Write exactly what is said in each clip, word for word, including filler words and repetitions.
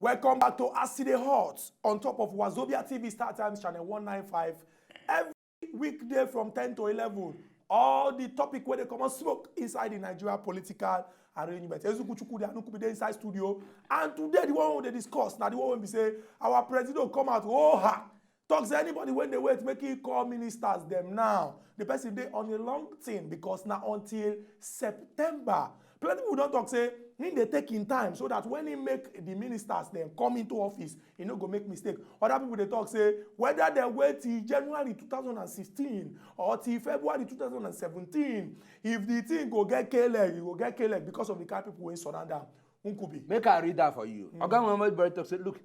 Welcome back to As E Dey Hot on top of Wazobia T V Star Times channel one nine five. Every weekday from ten to eleven, all the topic where they come and smoke inside the Nigeria political arrangement. Ezuku Chukwudi Anukubi dey inside studio, and today the one we dey discuss na the one wey be say our president come out, oh ha, talk say anybody when they wait make he call ministers them now. The person dey on a long thing because na until September. Plenty people don talk say he dey take him time so that when he make the ministers them come into office, he no go make mistake. Other people dey talk say whether they wait till January two thousand and sixteen or till February two thousand and seventeen, if the thing go get K-leg, e go get K-leg because of the kind people wey surround am. Nkubi. Make I read that for you. Oga Muhammad Buhari talk say, look,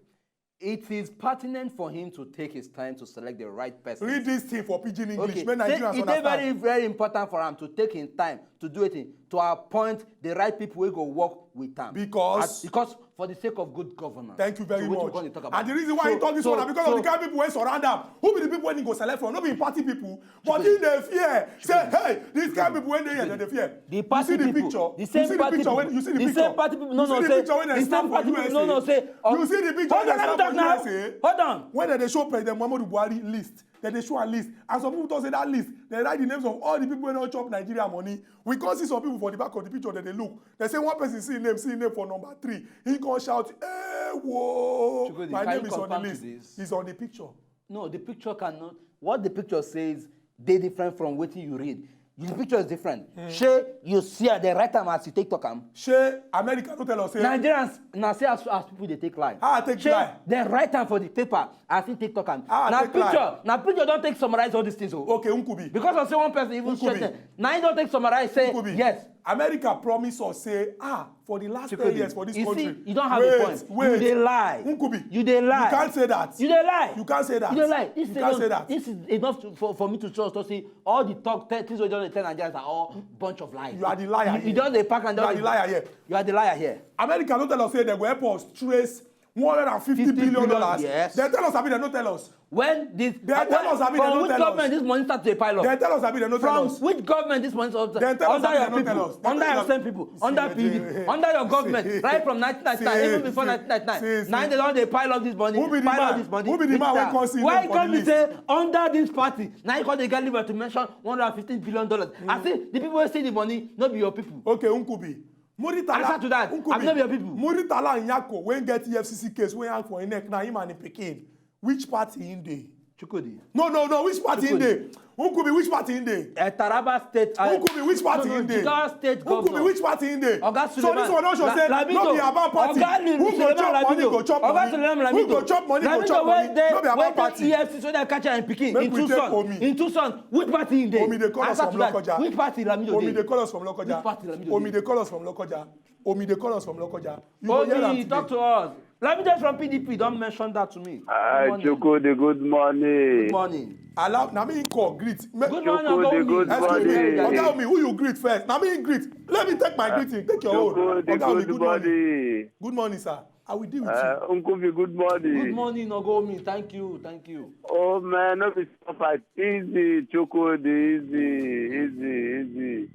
it is pertinent for him to take his time to select the right person. Read this thing for pidgin English. Okay, Make say Nigerians e dey very understand. Very important for am to take him time to do it, to appoint the right people wey go work with am. Because? As- because for the sake of good governance. Thank you very So wetin we much. Come dey talk about? And the reason why So- he talk this so- one na because so- of the kind people wey surround am. Who be the people wey he go select from? No be party people, but he dey fear. Say, hey, these kind people wey dey here, they dey fear. The You party see the people, picture? The You same see the party picture? people. When, you see the The picture? Same party people. No, You see no, the say. Picture when No, they no, say? say. Oh, You see the picture hold when on, they let me snap talk for now. U S A? Hold on. When they dey show President Muhammadu Buhari list, they dey show a list. And some people talk say that list, they write the names of all the people wey don chop Nigeria money. We come see some people for the back of the picture that they look. They say one person see him name, see him name for number three. He come shout, hey, whoa, Chukwudi, my can name you is on the confirm to list. This? He's on the picture. No, the picture cannot. What the picture says dey different from wetin you read. The picture is different. Shey you see as dem write am as you take talk am? Shey America no tell us say Nigerians na see as as people dey take lie. How I take Shey lie? Dem write am for the paper as he take talk am. How I Na take lie? Picture, na picture don take summarize all these things o. Okay, Nkubi. Because of say one person even Nkubi. Share them. Na him don take summarize say Nkubi. Yes. America promise us say, ah, for the last ten Chukwudi, years for this you country. See, you don't have Wait, a point. Wait, You dey lie. Nkubi. You dey lie. You can't say that. You dey lie. You can't say that. You dey lie. This You thing can't don- say that. This is enough to, for, for me to trust to say all the talk te- things wey you don dey tell Nigerians are all bunch of lies. You are the liar You, here. You don dey pack and You are don the liar here. You are the liar here. America no tell us say they go help us trace one hundred and fifty billion dollars. Yes. They tell us abi they no tell us. When this They tell us abi they from no which tell government us. This money start to dey pile up? They tell us abi they no tell From us. Which government this money start to They tell us under abi your they no tell people, us. They Under tell your us. same people, See, under see, P D P, see, under your see, government, see, right from nineteen ninety-nine, see, even before see, nineteen ninety-nine, see, see. Now they don dey pile up this money, Who be the pile man? up this money. Who be the man wey come see Why name you for come the be list? Say under this party, now you come dey get liberty to mention one hundred and fifteen billion dollars. I say the people wey see the money no be your people. Okay, Nkubi. Muritala. Answer to that. Nkubi. Abi no be your people. Muritala Nyako wey get E F C C case wey hang for him neck na him and him pikin. Which party him dey? Chukwudi. No, no, no. Which party him Chukwudi. dey? Nkubi, which party him dey? Uh, Taraba State. Uh, Nkubi, which party no, no, him dey? Jigawa State Nkubi, Governor. Which party him dey? Oga So Suleiman. this one don show La- say Lamido. No be about party. Oga Lamido. Who go Suleiman chop money? Lamido. Go chop Oga money. Suleiman Who Lamido. go chop money? Go Lamido chop wey money. dey- No be wey about dey party. E F C C wey dey catch am pikin. Make In we two take sons. Omi. In two sons. Which party him dey? Omi dey call us Answer from to that. Lokoja. Which party Lamido Omi dey? Dey call us from Lokoja. Which party Lamido Omi dey? Dey call us from Lokoja. Omi dey call us from Lokoja. You go hear am Omi, talk today. To us. Lamido from P D P don mention that to me. Hi, Good morning. Chukwudi, good morning. Good morning. Allow na me call greet. Me- Good morning, Chukwudi, Oga Omi. Good Excuse me, morning. Oga Omi, who you greet first? Na me greet. Let me take my greeting. Take your own. Chukwudi, Oga Omi, good morning. Good morning, sir. I will deal with Uh, you. Nkubi, good morning. Good morning, Oga Omi. Thank you, thank you. Oh man, no be so fast. Easy, Chukwudi, easy, easy, easy.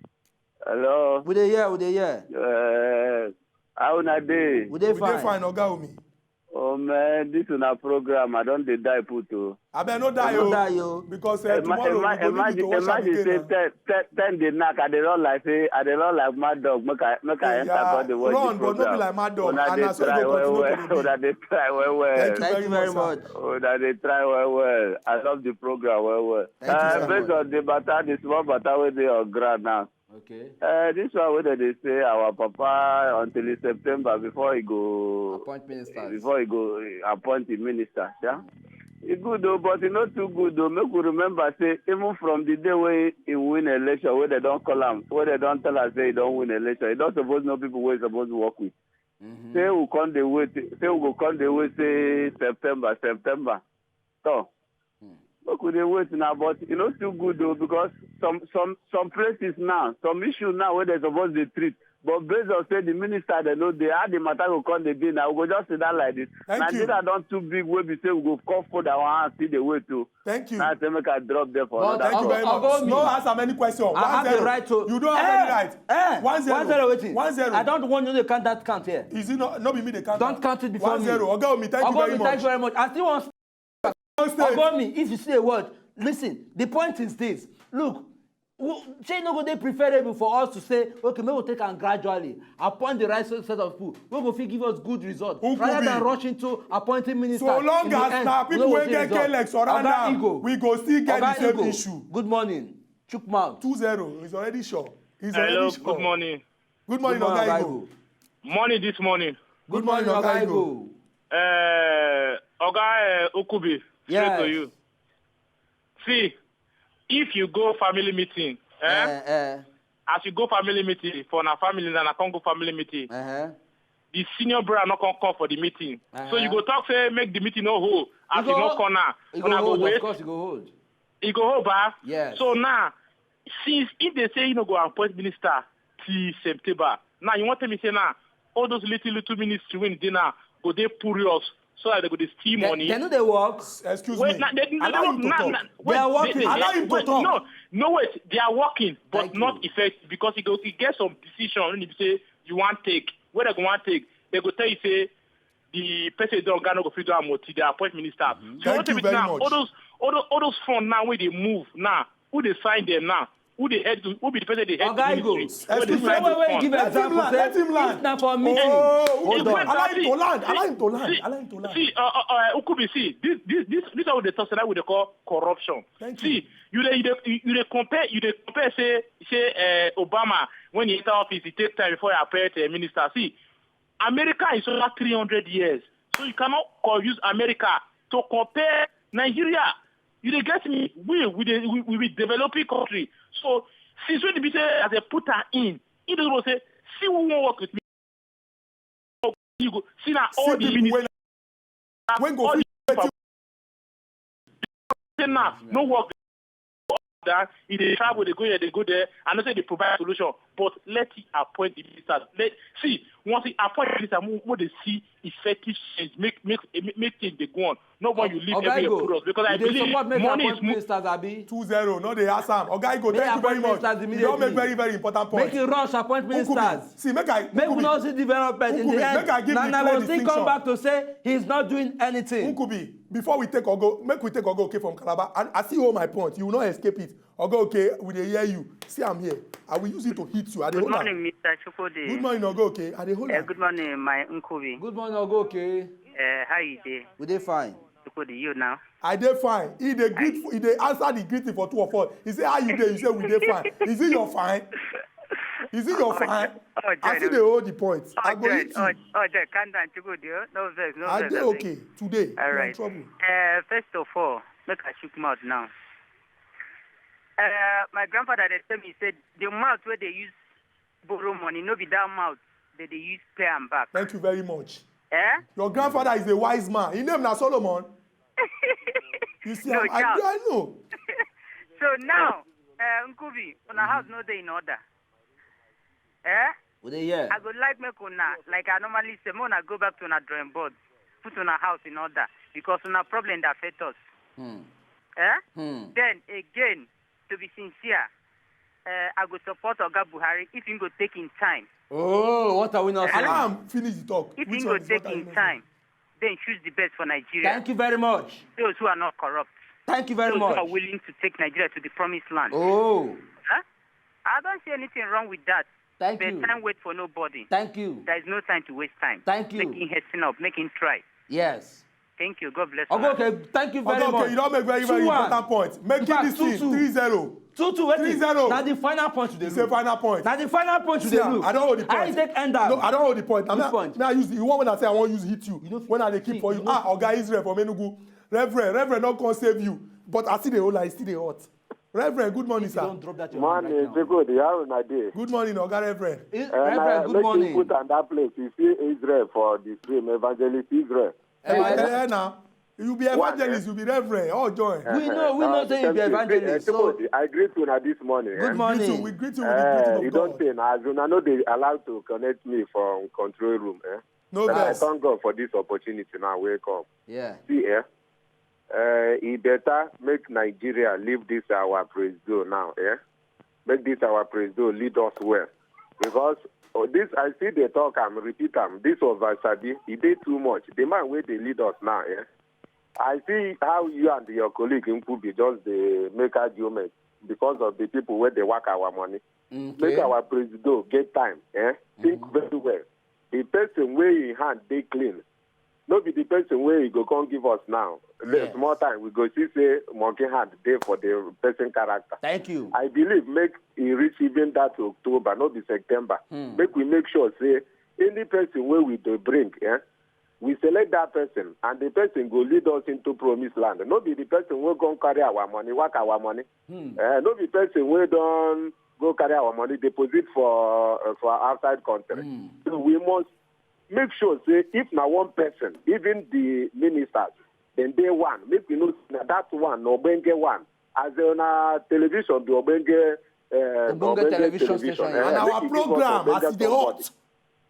Hello. We dey here, we dey here. Uh, how una dey? We dey We fine. Dey fine, Oga Omi. Oh man, this una program, I don dey die put o. Abeg no die No o. Die o. Because uh, Ima- tomorrow ima- we go need to Imagine, watch am imagine say again. Now. ten, ten, ten dey knack, I dey run like say, I dey run like mad dog. Make I, make I Hey, enter yeah. God dey watch Run, the but no be program. Like mad dog. Una And dey na so e try go well continue well. to dey. Una dey try well well. Thank you Thank very you much, very sir. much. Una dey try well well. I love the program well well. Thank you, Uh, sir. Based on the matter, the small matter wey dey on ground now. Okay. Uh, this one wey dem dey say our papa until in September before he go Appoint ministers. Before he go uh, appoint the minister. Yeah? E good o, but e no too good o. Make we remember say even from the day wey he win election, wey dem don call am, wey dem don tell am say he don win election, he don suppose know people wey he suppose work with. Mhm. Say we come dey wait, say we go come dey wait say September, September. So, Hmm. Make we dey wait now, but e no too good though, because some some some places now, some issues now wey dem suppose dey treat, but based on say the minister dem no dey, how the matter go come dey be now, we go just sit down like this. Thank you. Nigeria don too big wey be say we go come fold our hands still dey wait o. Thank you. Now I say make I drop there for But another Thank you call. Very much. Ogomi, No ask am any question. I One have the zero. right to. You don't have Eh, any right. eh, One zero. one zero wetin? One zero. I don't want you to count that count here. Is it not? No be me dey count. Don't am. count it before One zero. me. Oga Omi, thank you Ogomi, very much. thank you very much. I still want Ogomi, if you see a word, listen. The point is this. Look, w- shey e no go dey preferable for us to say, okay, make we take am gradually, appoint the right set of people wey go fit give us good result, Who could rather than be? rush into appointing ministers. So long In the as end, na we people no go wey see get result. K-Lex surround Oga am, Igo, we go still get Oga the same Igo, issue. Good morning. Chook mouth. Two zero is already sure. He's Hello, already sure. good morning. Good morning, Good morning, Oga Oga Igo. Igo. Morning this morning. Good Good morning, morning, Oga Oga Igo. Igo. Uh, Oga uh, Ukubi, straight to Yes. you. See, if you go family meeting, eh? Eh, eh. As you go family meeting, for na family na na come go family meeting, Uh-huh. the senior brother no come come for the meeting. So you Uh-huh. go talk say make the meeting no hold. As You you go no hold. come now, You una go go hold, of wait. course, you go hold. E go hold, ba? Yes. So now, since if they say you no go appoint minister till September, now you want tell me say now all those little little ministry wey dey now go dey porous so that they go dey steal They, money. they know they work. Excuse Wait, me. now, they, they Allow don't him to now, talk. now, They are wait, working. they, they, Allow him to wait, talk. No, no, wait, they are working, but Thank not you. effective because it go it get some decision when you say you want take. Where they go want take, they go tell you say the person don Ghana go fit do am till they appoint minister. So Thank what you if very now much. all those all those all those fund now where they move now, who they sign them now? Who they head to? Who be the person they head Oga the Igo, ministry? Where they Excuse me. sign Wait, the wait, fund? give Let him example. land, Say, let him land. if na for meeting, Oh, Hold on. Allow him to land. Allow him to land. See, Allow him to land. see, uh, uh, uh, Ukubi, see, this, this, this, this is what they talk, so that we dey call corruption. Thank you. See, you dey, you dey, you dey compare, you dey compare, say, say, uh, Obama, when he enter office, he take time before he appoint a minister. See, America is over three hundred years. So you cannot co- use America to compare Nigeria. You dey get me? We, we, dey, we, we be developing country. So since when be say as they put her in, he just go say, see who won't work with me. You go, see now all See the people ministers, when, when go all fit the people say now, no work. That if they travel, they go here, they go there. I know say they provide solution, but let it appoint the ministers. Let see once he appoint the minister, mo mo dey see effective change, make make make make change dey go on. Not when you leave Oga every Igo, product because I you dey believe support make money is appoint mo- ministers, abi? Two zero, no dey ask am. Oga Igo, May thank you very appoint much. ministers You don make immediately. very, very important point. Make e rush appoint Ukubi, ministers. see, make I Make we Ukubi, not see development in Ukubi, the end. make I give Na you na clear go still come distinction. back to say he's not doing anything. Ukubi, before we take Ogo, make we take Ogo okay from Calabar. And I still hold my point. You will not escape it. Ogo okay, we dey hear you. See, I'm here. I will use it to hit you. I dey Good hold am. morning, Mister Chukwudi. Good morning, Ogo okay. I dey hold Uh, am. good morning, my Nkubi. Good morning, Ogo okay. Uh, how you dey? We dey fine. Chukwudi, you now? I dey fine. He dey greet. He dey answer the greeting for two of us. He say, "How you dey?" You say, "We dey fine." Is it your fine? Is it your fine? Oh, I still dey hold the point. I go hit you. Oh, Joy, calm down, Chukwudi. Oh. No vex, no I vex. I dey okay today. All right. Trouble. Uh, first of all, make I shook mouth now. Uh, my grandfather dey tell me say the mouth where they use borrow money, no be that mouth that they use pay am back. Thank you very much. Eh? Your grandfather is a wise man. His name na Solomon. You see, no, I, I, I know. So now, uh, Nkubi, on a house no day in order. Eh? We dey hear. I go like make una, like I normally say, make una go back to una drawing board, put una house in order because una problem dey affect us. Hmm. Eh? Hmm. Then again, to be sincere, uh, I go support Oga Buhari if he go take him time. Oh, what are we not saying? Allow am finish the talk. If he go take him time, then choose the best for Nigeria. Thank you very much. Those who are not corrupt. Thank you very much. Those who are willing to take Nigeria to the promised land. Oh. Huh? I don't see anything wrong with that. Thank you. But time wait for nobody. Thank you. There is no time to waste time. Thank you. Make him hasten up. Make him try. Yes. Thank you. God bless you. Okay, thank you very much. Okay, you don make very, very important point. Make this thing three zero. Two two, wait. Three zero. Na the final point you dey look. It's a final point. Na the final point you dey look. I don hold the point. I take end am. No, I don hold the point. Which point? Now use the one when I say I wan use hit you. When I dey keep for you. Ah, Oga Israel from Enugu. Reverend, Reverend no come save you. But I still dey hold am, I still dey hot. Reverend, good morning, sir. Don't drop that your hand right now. Morning, Jigodi, how una dey? Good morning, Oga Reverend. Eh, Reverend, good morning. Put on that place. You see Israel for the stream, Evangelist Israel. Eh, eh, now. You be evangelist, you be reverend, all join. We know, we know say you be evangelist. So I greet una this morning. Good Eh? We greet you, morning. We greet you with Uh, the you beauty don't of God. say now, as una no dey allowed to connect me from control room. Eh? No But I vex. Thank God for this opportunity now. Wake up. Yeah. See, eh? Uh, e better make Nigeria leave this our presido now. Eh? Make this our presido lead us well, because oh, this I see they talk am, repeat am. This of Sabi, e dey too much. The man wey dey lead us now. Eh? I see how you and your colleague Nkubi just dey make argument because of the people wey dey work our money. Make Okay. Our presido get time. Eh? Think very well. The person wey him hand dey clean, no be the person wey he go come give us now. Yes. Small time we go see say monkey hand dey for the person character. Thank you. I believe make e reach even that October, no be September. Make we make sure say any person wey we dey bring, eh, we select that person, and the person go lead us into promised land. No be the person wey come carry our money, work our money. Eh, no be person wey don go carry our money, deposit for uh, for outside country. So we must make sure say if na one person, even the ministers, then dey one. Make we know say na that one, na ogbonge one. As una television be ogbonge, uh, Ogbonge television station, yeah. And our program, as e dey hot.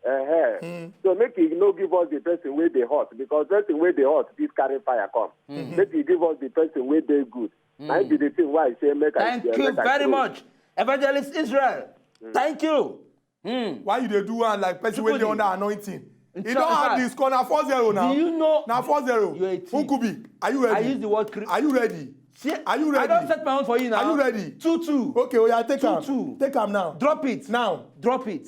Uh-huh. So make e no give us the person wey dey hot, because person wey dey hot fit carry fire come. Make e give us the person wey dey good. Na im be the thing why I say make I Thank make you I very close. Much, Evangelist Israel. Thank you. Mm. Why you dey do one like person wey dey Chukwudi. Under anointing? He Chukwudi. Don have this corner four zero now. Do you know Na four zero. You're a thief. Nkubi, are you ready? I use the word cre- Are you ready? See, Are you I ready? Don't set my own for you now. Are you ready? Two two. Okay, oya, take am. Two two. Take am now. Drop it. Now, Drop it.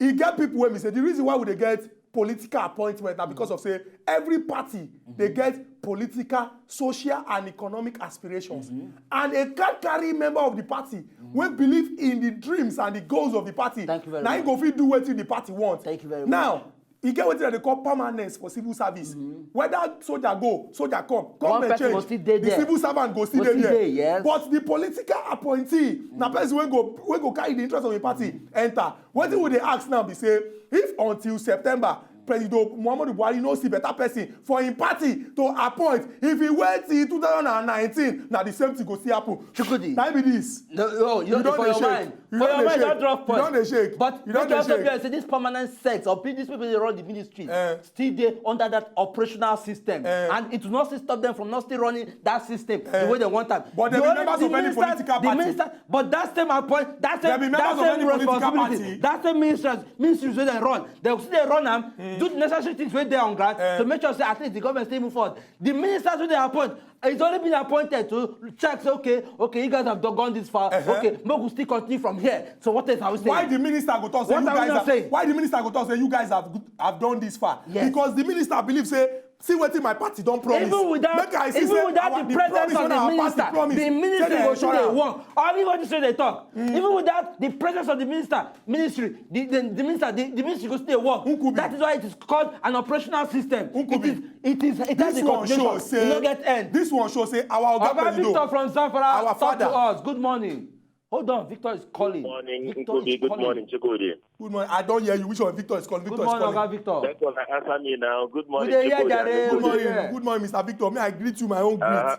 E get people wey be say the reason why we dey get political appointment na because of say every party dey get political, social and economic aspirations, and a card carrying member of the party wey believe in the dreams and the goals of the party, Thank you very na him much. Go fit do wetin the party want. Thank you very much. Now, e get wetin dem dey call permanence for civil service. Whether soldier go, soldier come, One government person change, go still dey the there. Civil servant go still Go dey still there. Dey, yes. But the political appointee na person wey go wey go carry the interest of the party enter. Wetin we dey ask now be say, if until September President Muhammadu Buhari no see better person for him party to appoint, if he wait till two thousand and nineteen, na the same thing go still happen. Chukwudi. Na be this. No, no, you, You don for dey your shake. Mind. You For don your dey mind, shake. Don't drop You point. Don dey shake. But You don make dey also shake. Be say this permanent set of pe- these people dey run the ministry Eh. Still dey under that operational system, Eh. And it will not still stop them from not still running that system Eh. The way they want am. But they The be only- members the of any minister- political the party. Minister- But that same appoint, that They same, be that members of same any political responsibility, party. That same ministers, ministries wey dem run, they go still dey run am, do the necessary things wey dey on ground Eh. To make sure say at least the government still move forward. The ministers wey dem appoint, it's only been appointed to check say, okay, okay, you guys have done gone this far. Uh-huh. Okay, make we still continue from here. So what else are we saying? Why the minister go talk say What you are we guys not have, saying? Why the minister go talk say you guys have have done this far? Yes. Because the minister believe say, see wetin my party don promise. Even without, Make I see even say without our, the the presence promise of wey the our minister, party promise, the say ministry dem go still ensure dey am. Work. All the what you say they talk. Even without the presence of the minister, ministry, the, the, the minister, the, the ministry go still dey work. Nkubi. That is why it is called an operational system. Nkubi. It is, it is, it has This a one show combination. say You no get end. This one show say our Oga Oga Presido, Victor from Zamfara, our talk to father. Us. Good morning. Hold on, Victor is calling. Morning, Victor Nkubi. Is Good calling. Morning, Chukwudi. Good morning. I don hear you. Which one Victor is calling? Victor Good is morning, calling. Oga Victor. Thank you for answering me now. Good We morning, dey hear Chukwudi. Jare. Good We morning. dey hear. Good morning, Mister Victor. May I greet you my own greet? Uh,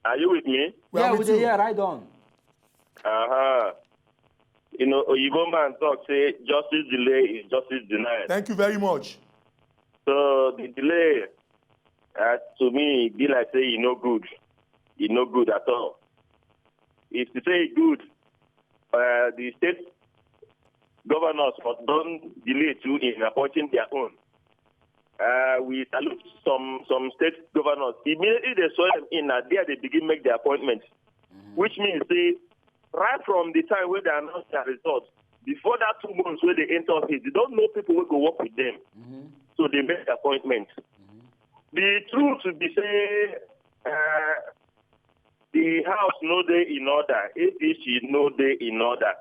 are you with me? We are Yeah, we with dey you. Hear. Right on. Uh-huh. You know, Oyibo man talk say justice delay is justice denied. Thank you very much. So the delay, uh, to me, be like say e no good. E no good at all. If to say e good, uh, the state governors for don delay too in appointing their own. Uh, we salute some some state governors. Immediately they swear them in, na there they begin make the appointment, which means say right from the time when they announce their results, before that two months when they enter office, they don't know people will go work with them. So they make the appointment. The truth to be say, uh, the house no dey in order, A P C no dey in order.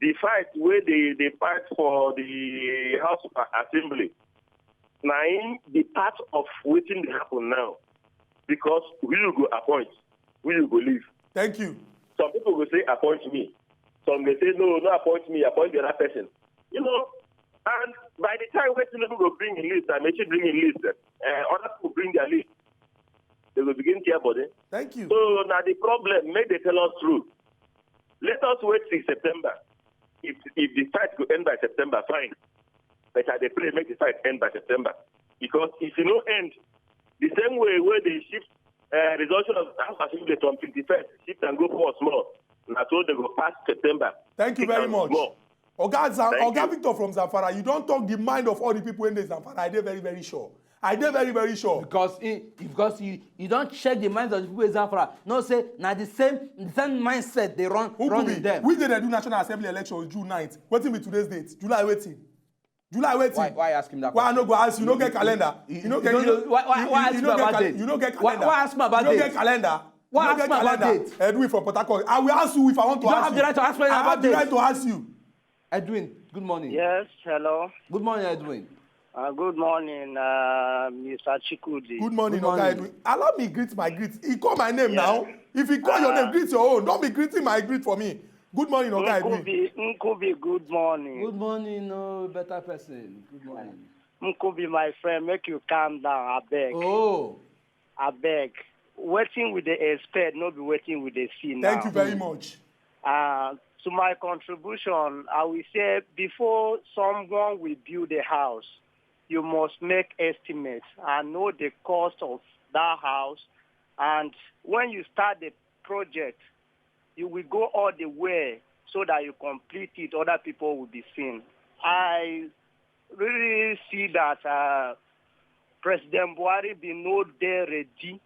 The fight wey they they fight for the House of Assembly, na im be part of wetin dey happen now, because who you go appoint, who you go leave. Thank you. Some people go say appoint me, some go say no, no appoint me, appoint the other person. You know, and by the time wey Tinubu go bring him list, and Mechi bring him list, uh, other people bring their list. They go begin tear body. Thank you. So now the problem, make they tell us true. Let us wait till September. If if the fight go end by September, fine. But I dey pray make the fight end by September. Because if e no end, the same way wey they shift uh, resumption of House Assembly from twenty-first, shift and go forward small. Na so they go pass September. Thank you very much. Small. Oga, Zam- Thank Oga you. Victor from Zamfara, you don talk the mind of all the people wey dey Zamfara. I dey very, very sure. I dey very, very sure. Because he, because you, you don't check the minds of the people in Zamfara. No say na the same, the same mindset they run, run in Nkubi, them. We dey do national assembly election on June ninth. Wetin be today's date? July wetin? July wetin? Why, why ask him that Why I question? no go ask you? You no get calendar. You- You no you get. don't You no- know- why- why- you- why you- ask you me no get about cal- date? You no get Why- calendar. why ask me about You no date? Get calendar. Why You no ask get me about calendar. date? Edwin from Port Harcourt. I will ask you if I want to You don't ask have the right to ask me I about have the date. Right to ask you. Edwin, good morning. Yes, hello. Good morning, Edwin. Uh, good morning, uh, Mister Chikudi. Good morning, Good Oga morning. Edwin. Allow me greet my greet. He call my name Yeah. Now. If he call your Uh, name, greet your own. Don't be greeting my greet for me. Good morning, Oga Edwin. Nkubi, Nkubi, good morning. Good morning, no better person. Good morning. Nkubi, my friend, make you calm down, I beg. Oh, I beg. Waiting with the expect, not be waiting with the see now. Thank you very much. Uh, to my contribution, I will say before someone will build a house, you must make estimates and know the cost of that house. And when you start the project, you will go all the way so that you complete it. Other people will be seen. I really see that uh, President Buhari be no dey ready.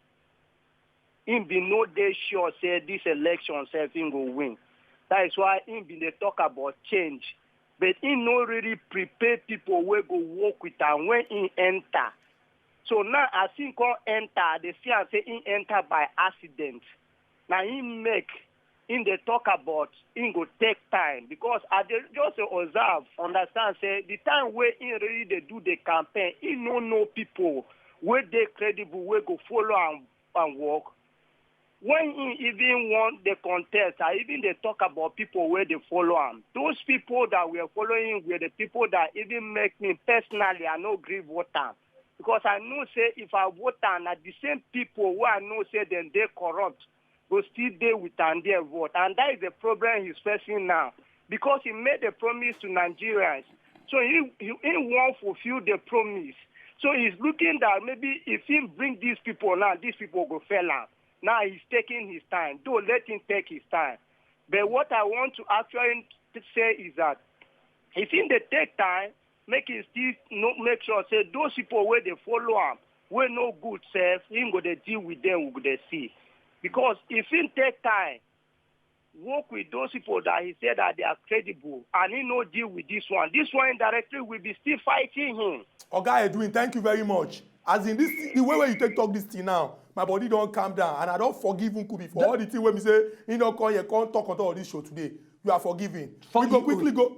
Him be no dey sure say this election sef him go win. That is why him bin dey talk about change, but him no really prepare people wey go work with am when him enter. So now as him come enter, I dey see am say him enter by accident. Na him make him dey talk about him go take time, because I dey just dey observe, understand say the time wey him really dey do the campaign, him no know people wey dey credible wey go follow am and work. When he even won the contest, I even dey talk about people wey dey follow am. Those people that were following him were the people that even make me personally, I no gree vote am. Because I know say if I vote am, na the same people wey I know say dem dey corrupt go still dey with am there vote. And that is the problem he's facing now. Because he made a promise to Nigerians. So he, he, he won't fulfill the promise. So he's looking that maybe if he bring these people now, these people go fail am. Now he's taking his time. Though let him take his time. But what I want to actually say is that if him dey take time, make him still no make sure say those people wey dey follow am, wey no good sef, him go dey deal with them, we go dey see. Because if him take time, work with those people that he said that they are credible, and he no deal with this one, this one indirectly will be still fighting him. Oga Edwin, thank you very much. As in this, the way wey you take talk this thing now, my body don calm down, and I don forgive Nkubi for all the thing wey be say he no come here, come talk on top of this show today. You are forgiven. We go Forgive- quickly go.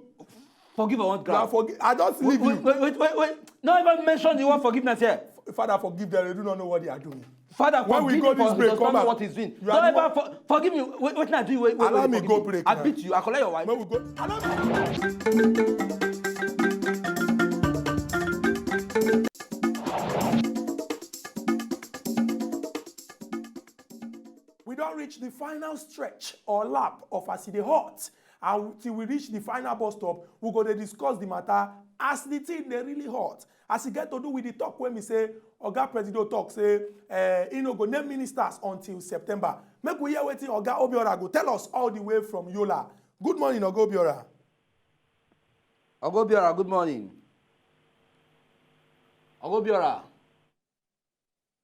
Forgive on what You are ground? Forgi- I just Wait, leave wait, you. Wait, wait, wait, wait. Not even mention the word forgiveness here. Father, forgive them. They do not know what they are doing. Father, When we forgive go him for this he break, does come not know back. What he's doing. You are Don't the ever for, forgive me. Wait, wait now, do you wait, wait, Allow wait, me forgive go me. Break I now. Beat you. I collect your wife. When we go, allow me. We don reach the final stretch or lap of As E Dey Hot. And till we reach the final bus stop, we go dey discuss the matter as the thing dey really hot. As e get to do with the talk wey me say, Oga Presido talk say, eh, he no go name ministers until September. Make we hear wetin Oga Obiora go tell us all the way from Yola. Good morning, Oga Obiora. Oga Obiora, good morning. Oga Obiora.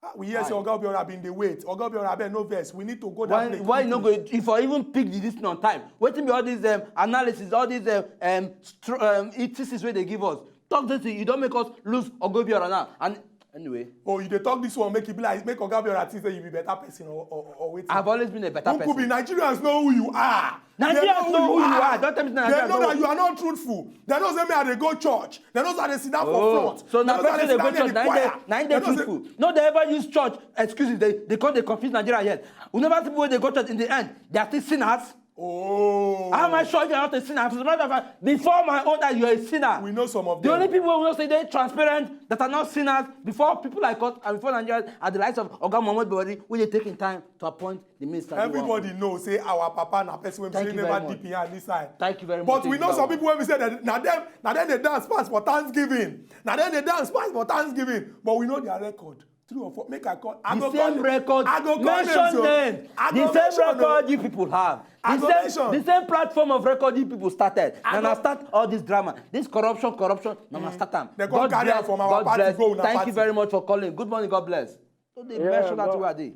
Ah, we hear say Oga Obiora been dey wait. Oga Obiora, abeg no vex. We need to go that Why, place why you no go? quickly. If I even pick the this thing on time, wetin be all these um, analysis, all these um, um, str- um, thesis wey dey give us? Talk this thing, you don make us lose Oga Obiora now. And anyway, Oh, you dey talk this one, make e be like, make Oga Obiora think say you be better person or, or, or wetin. I've always been a better Nkubi, person. Nigerians know who you are. Nigerians know who you are. Don't tell me say They Nigerians know know. That you are not truthful. They know say me I dey go church. They know say I dey sit down Oh, for front. so They na know say I person dey dey go sit down church, near na the im dey- choir. na im They dey know say truthful. No dey ever use church excuse. They they come dey confuse Nigeria here. We never see people wey dey go church in the end. They are still sinners. Oh. How am I sure you are not a sinner? As a matter of fact, before my own that you are a sinner. We know some of them. The only people we know say they transparent that are not sinners before people like us and before Nigerians are the likes of Oga Muhammad Buhari, who they taking time to appoint the minister. Everybody know say our papa na person wey say never dip in hand inside. Thank you very much. But we know some people wey be say that na them na them they dance pass for Thanksgiving. Na them they dance pass for Thanksgiving. But we know their record. True or false? Make I call. I go call them. The same record. I go call them. Mention them. The same record you people have. The same platform of record you people started. And I start all this drama, this corruption, corruption. Now I start them. They go carry am from our party go una party. Thank you very much for calling. Good morning. God bless. So they mention that where I dey.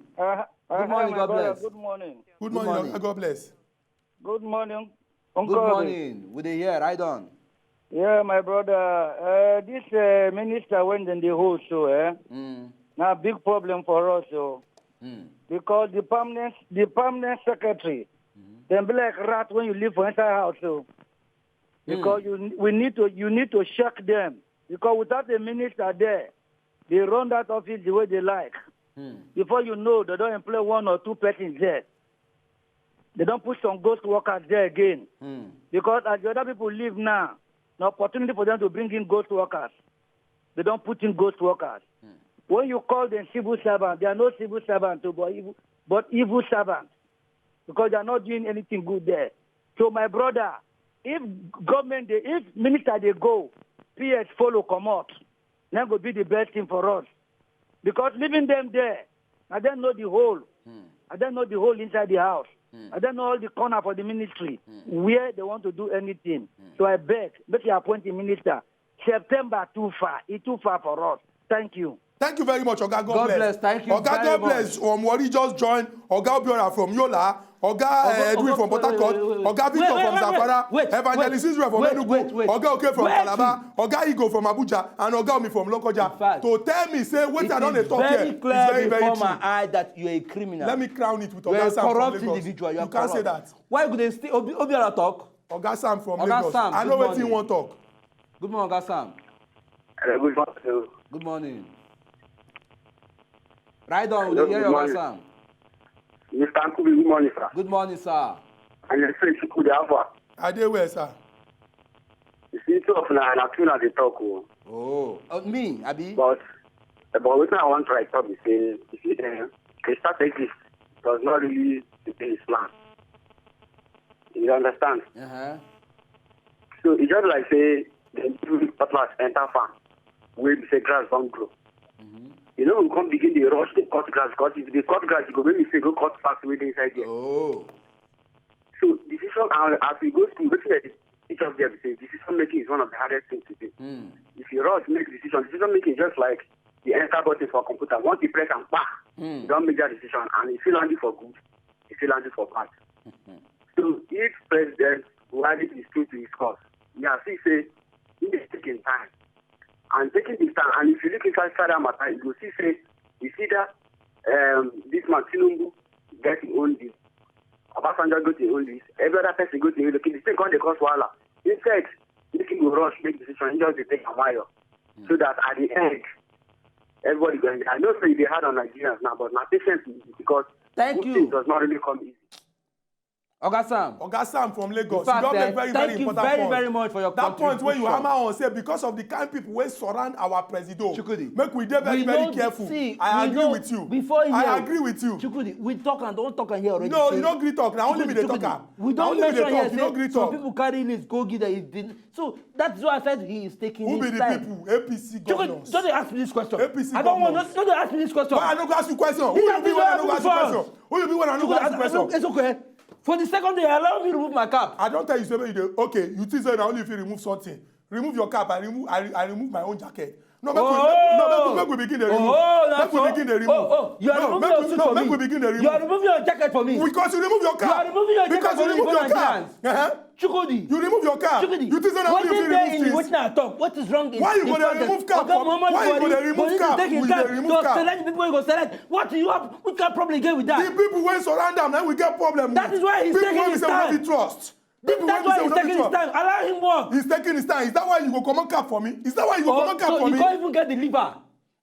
Good morning. God bless. Good morning. Good morning. God bless. Good morning, Uncle. Good morning. We dey hear. Right on. Yeah, my brother. Uh, this uh, minister when dem dey hold so, eh? Mm. Na big problem for us, so. Mm. Because the permanent, the permanent secretary, mm-hmm, dem be like rat when you live for inside house, so. Because you, we need to, you need to check them. Because without a minister there, they run that office the way they like. Mm. Before you know, they don't employ one or two persons there. They don't put some ghost workers there again. Mm. Because as the other people leave now, an opportunity for them to bring in ghost workers. They don't put in ghost workers. Mm. When you call them civil servants, they are not civil servants, oh, but evil, but evil servants. Because they are not doing anything good there. So my brother, if government, dey, if minister dey go, P S follow comot, that go be the best thing for us. Because leaving them there, I don't know the whole. Hmm. I don't know the whole inside the house. Hmm. I don't know all the corner for the ministry where they want to do anything. Hmm. So I beg, make you appoint a minister. September too far. It's too far for us. Thank you. Thank you very much, Oga. God bless. Thank you very much. Oga, God bless. Um, Wari just joined. Oga Obiora from Yola. Oga, uh, Edwin from Port Harcourt. Oga Victor from Zamfara. Evangelist Israel from Enugu. Oga Oke from Calabar. Oga Igo from Abuja. And Oga Omi from Lokoja. To tell me, say, wetin I don dey talk here is very, very true. It is very clear before my eye that you are a criminal. Let me crown it with Oga Sam from Lagos. You are a corrupt individual. You can't say that. Why would they still Obi-, Obiora talk? Oga Sam from Lagos. Oga Sam, I know wetin you wan talk. Good morning, Oga Sam. Hello, good morning. Good morning. Right on, we dey hear you, Oga Sam. Mister Nkubi, good morning, sir. Good morning, sir. And you say Chukwudi, how far? I dey well, sir. You see, two of na, na two na dey talk, oh. Oh, uh, me, abi? But, but wetin I wan try talk be say, you see, eh, the strategist does not really dey his plan. You understand? Uh-huh. So e just like say dem do cutlass enter farm wey be say grass don grow. Mm-hmm. You know, we come begin dey rush dey cut grass, because if you dey cut grass, you go make mistake go cut part wey dey inside there. Oh. So decision, and as we go school, wetin dem dey teach us there be say decision making is one of the hardest things to do. Mm. If you rush make decision, decision making is just like the enter button for computer. Once you press am, kpa, you don make that decision, and e fit land you for good, e fit land you for bad. So if President Buhari is true to his cause, me I see say he dey take him time. And taking his time, and if you look inside that matter, you go see say, you see that, um, this man Tinubu get him own list, Obasanjo get him own list, every other person get him own list. The thing come dey cause wahala. Instead, make him go rush make decision, he just dey take am while. So that at the end, everybody go enjoy. I know say e dey hard on Nigerians now, but na patience we need, because good things does not really come easy. Oga Sam. Oga Sam from Lagos. In fact, you don make very, very important point. Thank you very, very much for your contribution. That point wey you hammer on, say because of the kind people wey surround our presido, Chukwudi, make we dey very, very careful. I agree with you. I agree with you. Chukwudi, we talk and don talk and hear already. No, you no gree talk. Na only me dey talk am. We don mention here say some people carry list go give them. So that's why I said he is taking his time. Who be the people? A P C governors. Chukwudi, don't dey ask me this question. A P C governors. I don't want, don't, don't dey ask me this question. Why I no go ask you question? Who you be when I no go ask you question? Who you be when I no go ask you question? It's okay. For the second day, allow me remove my cap. I don tell you say make you dey, okay, you think say na only if you remove something. Remove your cap. I remove, I, I remove my own jacket. No, make we, make, no, make we, make we begin dey remove. Make we begin dey remove. Oh, oh, you are removing your suit for me. No, make we begin dey remove. You are removing your jacket for me. Because you remove your cap. You are removing your jacket for me. Because you remove your cap. Uh-huh. Chukwudi. You remove your cap. Chukwudi. You think say na only you fit remove things? Wetin dey in wetin I talk? What is wrong in, why you go dey remove cap? Why you go dey remove cap? We dey remove cap. Select the people wey go select. What do you have? Which kind of problem you get with that? The people wey surround am, na we get problem with. That is why he's taking his time. People wey we say we no fit trust. People wey we say we no fit trust. That's why he's taking his time. Allow him work. He's taking his time. Is that why you go comot cap for me? Is that why you go comot cap for me? Oh, so you can't even get the liver.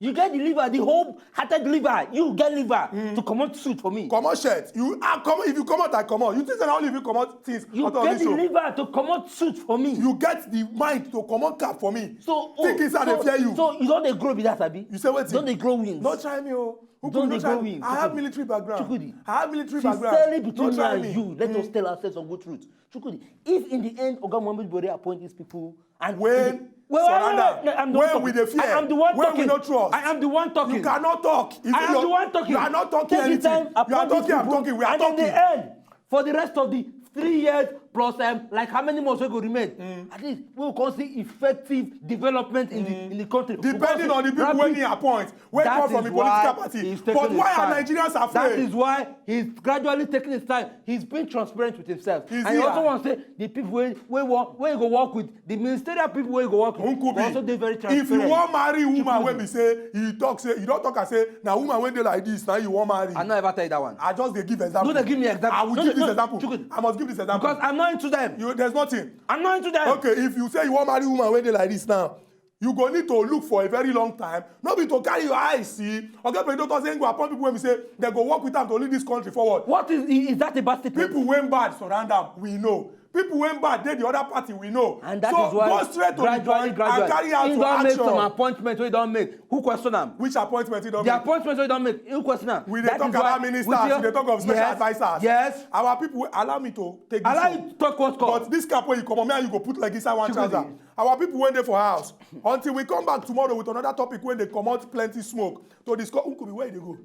You get the liver, the whole hearted liver. You get liver to comot suit for me. Comot shirt. You ah comot if you comot I comot. You think say na only if you comot things You on top of get this the show? liver to comot suit for me. You get the mind to comot cap for me. So Think inside so, dey fear you. So you don dey grow be that, abi? You say wetin? Don dey grow wings. No try me o. Don No dey try grow me. wings. I have Chukwudi. Military background. Chukwudi. I have military background. Sincerely, between No me try and me. You, let us tell ourselves some good truth. Chukwudi, if in the end Oga Muhammadu Buhari appoint these people and When Wait, wait, surrender. wait, wait, I'm the one When we talking. dey fear. I am the one When talking. We no trust. I am the one talking. You cannot talk. If I am you- the one talking. You are not talking Take anything. The time, You are appoint these talking. I'm people, talking. We are and talking. In the end, for the rest of the three years plus um, like how many months wey go remain, at least we go come see effective development in the in the country. Depending We go on the see people wey rapid- he appoint, wey That come from is the political why party. He's taking But his why are time. Nigerians That afraid? Is why he's gradually taking his time. He's being transparent with himself. Is And he he also a- wants to say the people wey wey work wey go work with the ministerial people wey go work with Nkubi, go also dey very if transparent. You wan marry woman Chukwudi. Wey be say you talk say you don talk am say na woman wey dey like this na you wan marry. I no ever tell you that one. I just dey give example. No dey give me example. I will No, give no, this no, example. Chukwudi. I must give this example. Because I'm not into them. You, there's nothing. I'm not into them. Okay, if you say you wan marry woman wey dey like this now, you go need to look for a very long time. No be to carry your eyes see. Oga President don say he go appoint people wey be say dem go work with am to lead this country forward. What is is that a bad statement? People wey bad surround am, we know. People wey bad dey the other party, we know. And that So is why go straight to the gradually, point gradually, and carry out he to don make action. Some appointment wey he don make. Who question am? Which appointment he don The make? Appointment wey he don make. Who question am? We dey That talk is about why ministers, we we dey talk of special yes, advisers. Yes. Our people, allow me to take this Allow one. You talk what come. But this cap wey you comot, me and you go put like inside one Chukwudi. Trouser. Our people wey dey for house. Until we come back tomorrow with another topic wey dey comot plenty smoke to discuss. Nkubi, where you dey go?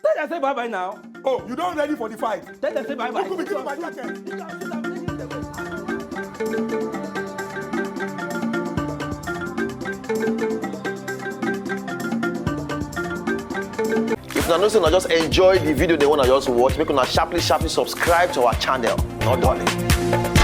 Tell them say bye bye now. Oh, you don ready for the fight? Tell them say bye bye. Nkubi, give me my jacket. If una know say una just enjoy the video dem wey una just watch, make una sharply sharply subscribe to our channel. No dulling.